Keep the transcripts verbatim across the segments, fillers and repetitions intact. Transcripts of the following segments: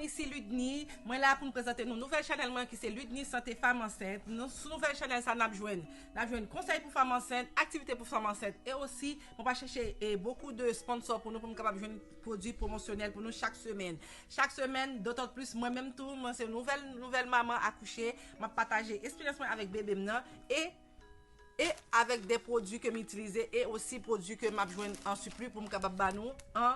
Isi Ludni, mwen la pou m prezante nou nouvèl chanèl mwen ki se Ludni Sante Fanm Ansent. Nou, sou nouvèl chanèl sa n ap jwenn, n ap jwenn konsèy pou fanm ansent, aktivite pou fanm ansent e osi mwen pa chèche e bokou de sponsò pou nou pou m kapab jwenn pwodui pwomosyonèl pou nou chak semèn. Chak semèn, dotan plis mwen menm tou, mwen se nouvèl nouvèl manman akouche, m ap pataje eksperyans mwen avèk bebe m nan e e avèk de pwodui ke m itilize e osi pwodui ke m ap jwenn an sipli pou m kapab ba nou an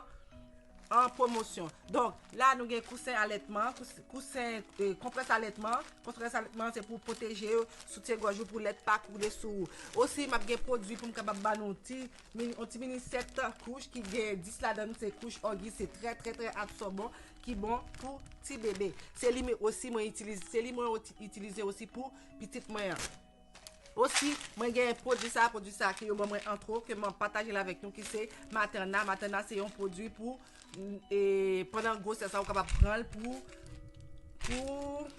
an pwomosyon. Donk, la nou gen kousen alètman, kous- kousen e, konprès alètman. Konprès alètman se pou pwoteje soutyen gòj ou pou lèt pa koule sou ou. Osi, m ap gen pwodui pou m kapab ba nou ti mini, yon ti mini sèt kouch ki gen dis ladan l se kouch Huggies, se trè trè trè absòban ki bon pou ti bebe. Se li men osi mwen itilize, se li mwen oti- itilize osi pou pitit mwen an. Osi, mwen gen pwodui sa, pwodui sa ke yo ban mwen antwo, ke mwen pataje l avèk nou, ki se Materna. Materna se yon pwodui pou e, pandan gwosès la, ou kapab pran l pou pou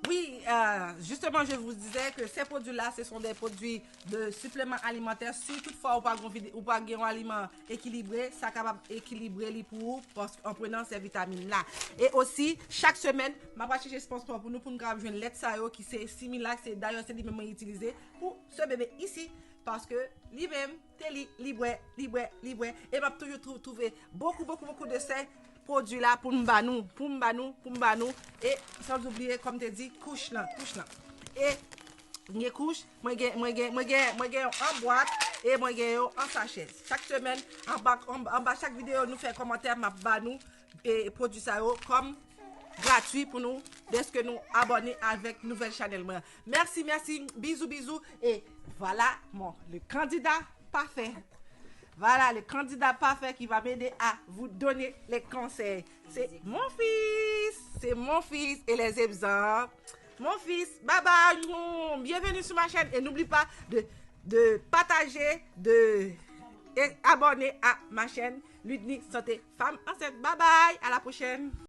Wi, euh, justement, je vous disais que ces produits-là, ce sont des produits de suppléments alimentaires. Si toutfwa ou pa gen ou pa gen yon aliman ekilibre, sa kapab ekilibre li pou ou paske an prenan se vitamin la. E osi, chak semèn, m ap al chèche sponsò pou nou pou nou kapab jwenn lèt sa yo ki se Similac, se dayè se li menm mwen itilize pou se bebe isi paske li menm te li li bwè, li bwè, li bwè. E m ap toujou trou- twouve bokou bokou bokou de se pwodui la pou m ba nou, pou m ba nou, pou m ba nou. E san oubliye, kòm te di, kouch lan, kouch lan. E m gen kouch, mwen gen, mwen gen, mwen gen, mwen gen yo an bwat e mwen gen yo an sachè. Chak semèn, anba, anba, anba chak videyo, nou fè kòmantè, m ap ba nou e pwodui sa yo kòm gratwi pou nou dèske nou abòne avèk nouvèl chanèl mwen. Mèsi, mèsi, bizou, bizou. E voilà, mon, le candidat parfait. Voilà le candidat parfait qui va m'aider à vous donner les conseils. C'est mon fils, c'est mon fils et les exemples. Mon fils, bye bye, bienvenue sur ma chaîne et n'oublie pas de, de partager, de et abonner à ma chaîne Ludni Santé Femme Enceinte. Bye bye, à la prochaine.